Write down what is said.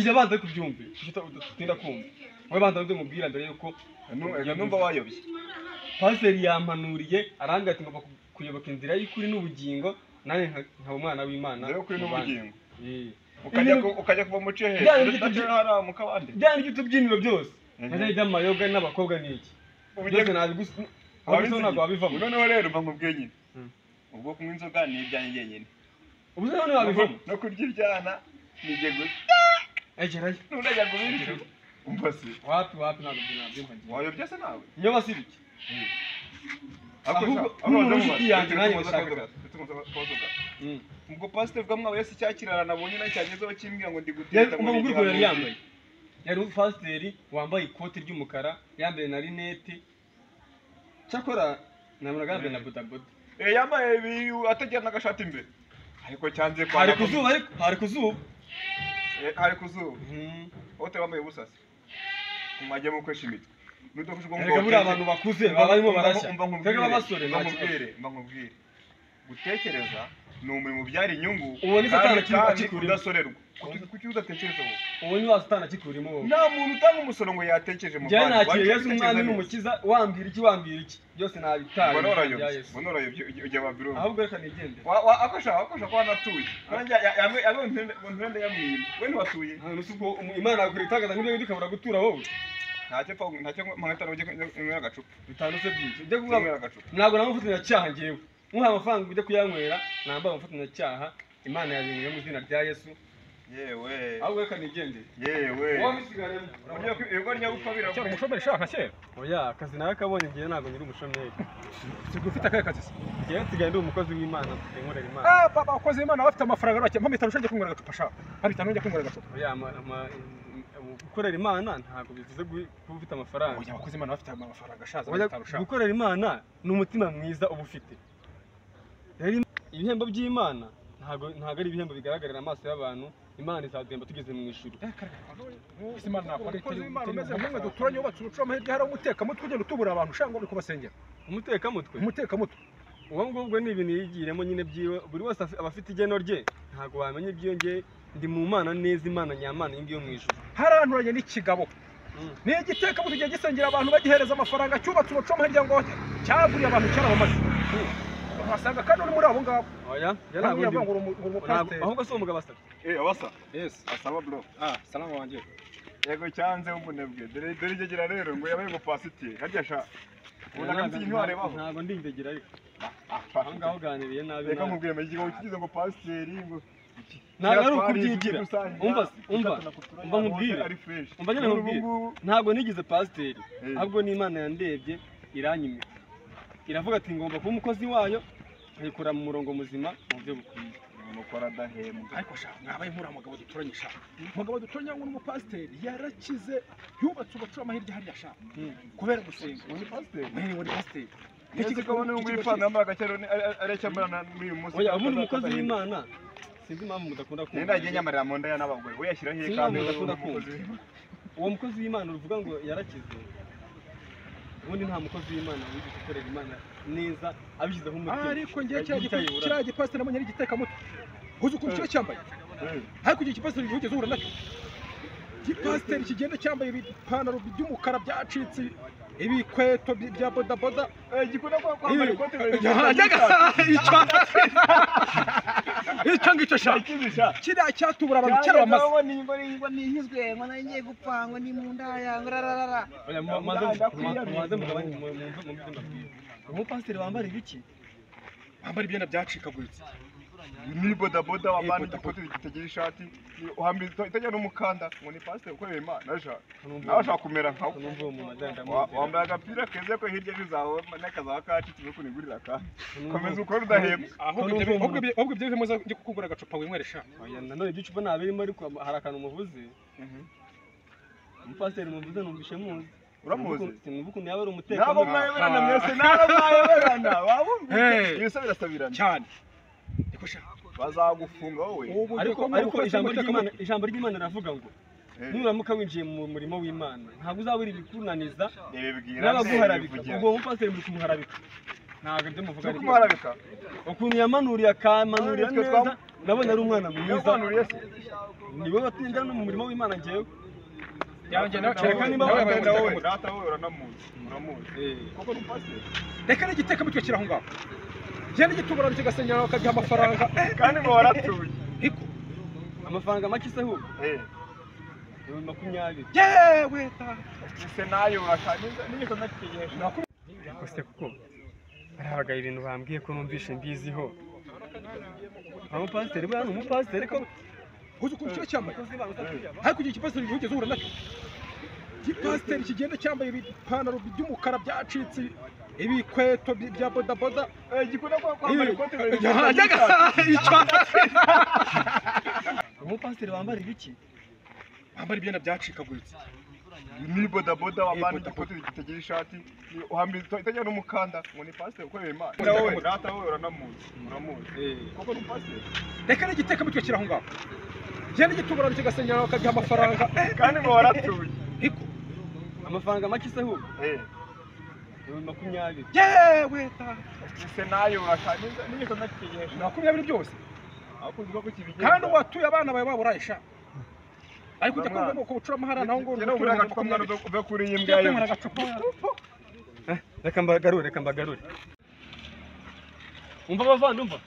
Oya banza kubyumve utinda kumva. Wowe banza uze mubwira mbere yuko numva wayobye. Pasiteri yampanuriye arambwira ati ngomba kuyoboka inzira y'ukuri n'ubugingo nanjye nkaba umwana w'Imana. Inzira y'ukuri n'ubugingo. Ukajya kuva mu cehe mu kabande. Byari iby'utubyiniro byose. Nkajya by'amayoga n'abakobwa n'iki. Byose nabigusa. Ahubwo ntabwo wabivamo. Noneho rero mva nkubwiye nyine. Ubwo kunywa inzoga ni ibyanjye njyenyine. Ubu se none wabivamo? No kurya ibyana ni jye gusa. Egerayo. Nunajya kubirya. Umva se. Wapi wapi ntabwo nabyumva ngiye. Wayobye se nawe? Iyo basibiki. Ahubwo n'umuntu yanjye nanjye ndashaka. Ubwo pasiteri bwa mwawe yose cyakirara nabonye nayo cyagezeho kimbwira ngo ndi guteta. Umva nguriko yari yambaye. Yari pasiteri wambaye ikoti ry'umukara, yambaye na rinete. Cyakora nabonaga yambaye na bodaboda. Yambaye atagira n'agashati imbere. Ariko cyanze kwa hari kuzuba ariko hari kuzuba. Hari kuzuba. Ote wambaye ubusasi. Kumajye mukwesha imitwe. Reka buriya abantu bakuze baba barimo barashya. Reka abasore nkubwire. Gutekereza ni umurimo ubyara inyungu. Uwo ni satani akikurimo. Udasorerwa. Kuki udatekereza wowe? Uwo ni wa satani akikurimo wowe. Nta muntu utanga umusoro ngo yatekereje mu Bantu. Njye Yesu umwami n'umukiza wambwira iki wambwira iki byose nabitaye. Mbona urayobye ujya Babylon. Ahubwo reka nigende. Akosha ko wanatuye. Nanjye yamwe ntende yamwima. We ntiwatuye. Nta ubwo Imana yakora itangaza nk'ibyo bikabura gutura wowe. Ntacyo ntacyo mpangata ujye kunywera agacupa. Bitanu se byinshi. Ujye kunywera agacupa. Ntabwo namufatanya ngewe. Muha amafaranga ujye kuyanywera namba umufatanyacyaha Imana yabinyweye mu izina rya Yesu. Yewe. Ahubwo reka nigendere. Yewe. Wowe misigaremo. Ugiye nyagupfa biravuga. Cyari umushomeri shaka kera. Oya akazi nawe kabonye ngiye ntabwo nyiri umushomeri. Sigo ufite akahe kazi se? Ngiye nsigaye ndi umukozi w'Imana nsigaye nkorera Imana. Ah papa abakozi b'Imana bafite amafaranga bake mpa bitanu njye kunywera agacupa shaka. Mpa bitanu njye kunywera agacupa. Oya gukorera Imana ntabwo bivuze kuba ufite amafaranga. Oya abakozi b'Imana bafite amafaranga ashaza bitanu shaka. Gukorera Imana ni umutima mwiza uba ufite. Rero ibihembo by'Imana ntabwo ari ibihembo bigaragarira amaso y'abantu. Imana izaduhemba tugeze mu ijuru. Imana nakora Imana umeze nk'umwe duturanye wubatse ubucurama hirya hari umutekamutwe ugenda utubura abantu ushaka ngo uri kubasengera. Umutekamutwe? Umutekamutwe. Uwo ngubwo ni ibintu yigiremo nyine byiwe, buri wese aba afite igeno rye. Ntabwo wamenya ibyo nge ndi mu Mana neza Imana nyamana iyi ngiyo mu ijuru. Haranturanye n'ikigabo. Ni igitekamutwe kigiye gisengera abantu bagihereza amafaranga cyubatse ubucurama hirya ngo cyaguriye abantu cyarabamaze. Wasanga kandi uri muri abo ngabo. Oya, ntabwo ndi. Ahubwo si umugabo asabye. Abasa. Yes. Asaba bro. Ah, salama wanjye. Yego cyanze umunebwe. Dore dore igegera rero ngo yabaye ngo pasiteri. Harya sha. Ubona kandi intware baho. Ntabwo ndi ingegera ariko. Aho ngaho uganiriye nabi. Reka nkubwire mu kigo kigize ngo pasiteri ngo ntabwo ari ukubyigira. Umva umva umva nkubwire. Umva nyine nkubwire. Ntabwo nigize pasiteri. Ahubwo ni Imana yandebye iranyimika. Iravuga ati ngomba kuba umukozi wayo nkayikora mu murongo muzima mu buryo bukwiye. Ukora adahembwa. Ariko sha mwabaye nkura mugabo duturanye sha. Mugabo duturanye ngo n'umupasiteri yarakize yubatse ubucurama hirya hariya sha. Kubera gusenga. Ni pasiteri. Ni pasiteri. Iki kabone ngo ipantaro yambaye agakero ari cyambarana muri uyu munsi. Oya ubundi umukozi w'Imana sinzi impamvu mudakunda kumva. Nenda agiye nyamarira mu nda ya n'abagore. We yashyira he kandi mudakunda kumva. Uwo mukozi w'Imana uruvuga ngo yarakize. Ubundi nta mukozi w'Imana wize gukorera Imana neza abishyizeho umutima. Ariko ngiye kiriya gipasiteri nabonye ari igitekamutwe. Uzi ukuntu kiba cyambaye? Ariko icyo gipasiteri wigeze uhura nacyo? Igipasiteri kigenda cyambaye ibipantaro by'umukara byacitse, ibikweto bya bodaboda. Gikunda kwambara ikote. Icyo ngicyo sha. Kiriya cyatubura abantu cyarabamaze. Ngo nihizwe ngo nari ngiye gupfa ngo ni mu ndaya ngo rararara. Oya mubanze mugabanye mwumve mbabwire. Umupasiteri wambara ibiki? Wambara ibyenda byacikaguritse. Ni bodaboda wambara ikote ritagira ishati, uhambira itagira n'umukanda ngo ni pasiteri ukorera Imana sha. Nawe ashaka kumera nkawe. Wambaye agapira keza ko hirya bizawe n'akazaba kacitse ukuntu igurira kandi. Komeza ukore udahembwa. Ahubwo ibyo bivemo njye kukugura agacupa winywere sha. Oya nanone iby'icupa nta birimo ariko hari akantu muvuze. Umupasiteri muvuze numvishe muzi. Uramuzi? Sinumva ukuntu yaba ari umutekano. Nabo mwayoberana mwese, nabo mwayoberana. Wabumvise? Ibisa birasabirana. Cyane. Bazagufunga wowe. Ariko ijambo ry'Imana riravuga ngo nuramuka winjiye mu murimo w'Imana ntabwo uzabura ibikunaniza n'abaguharabika. Ubwo umupasiteri muri kumuharabika. Ntabwo ibyo muvuga ari kumuharabika. Ukuntu yamanuriye akamanurira neza Nabonye ari umwana mwiza. Yaguhanuriye se? Niwe watumye njya no mu murimo w'Imana njyewe. Yanjye nawe Kereka niba nawe Nawe yabaye wowe, data wowe uranamuzi. Uramuzi. Koko ni pasiteri. Reka n'igitekamutwe kiri aho ngaho. Genda igitubura kigasenyera bakagiha amafaranga. Kandi ngo waratuye. Iko. Amafaranga make se ahubwo? 20,000. Yewe ta. Ese nayo urashaka n'igiko ntakigihesha. Ariko se kuko barabaga ibintu bambwiye ko numvishe mbiziho. Umupasiteri buriya ni umupasiteri ko Uzi ukuntu kiba cyambaye? Ariko igihe igipasiteri wigeze uhura nacyo? Igipasiteri kigenda cyambaye ibipantaro by'umukara byacitse, ibikweto bya bodaboda. Gikunda kwambara ikote. Umupasiteri wambara ibiki? Wambara imyenda byacikaguritse. Ni bodaboda wambara igikote kitagira ishati, uhambiriza itagira n'umukanda, ngo ni pasiteri ukorera Imana. Nawe data wowe uranamuzi. Uramuzi. Koko ni pasiteri. Reka n'igitekamutwe kiri aho ngaho. Genda igitubura kigasenyera bakagiha amafaranga. Kandi ngo waratuye. Iko. Amafaranga make se ahubwo? 20,000. Yewe ta. Ese nayo urashaka n'igiko ntakigihesha. 20 byose. Aho kuzi ko kibigenza. Kandi watuye abana bawe baburaye sha. Ariko ujya kumva ngo ucura amahara naho ngo ugura agacupa mwana uve kuri iyi mbwa yo. Reka mbagarure, reka mbagarure. Umva bavandi, umva.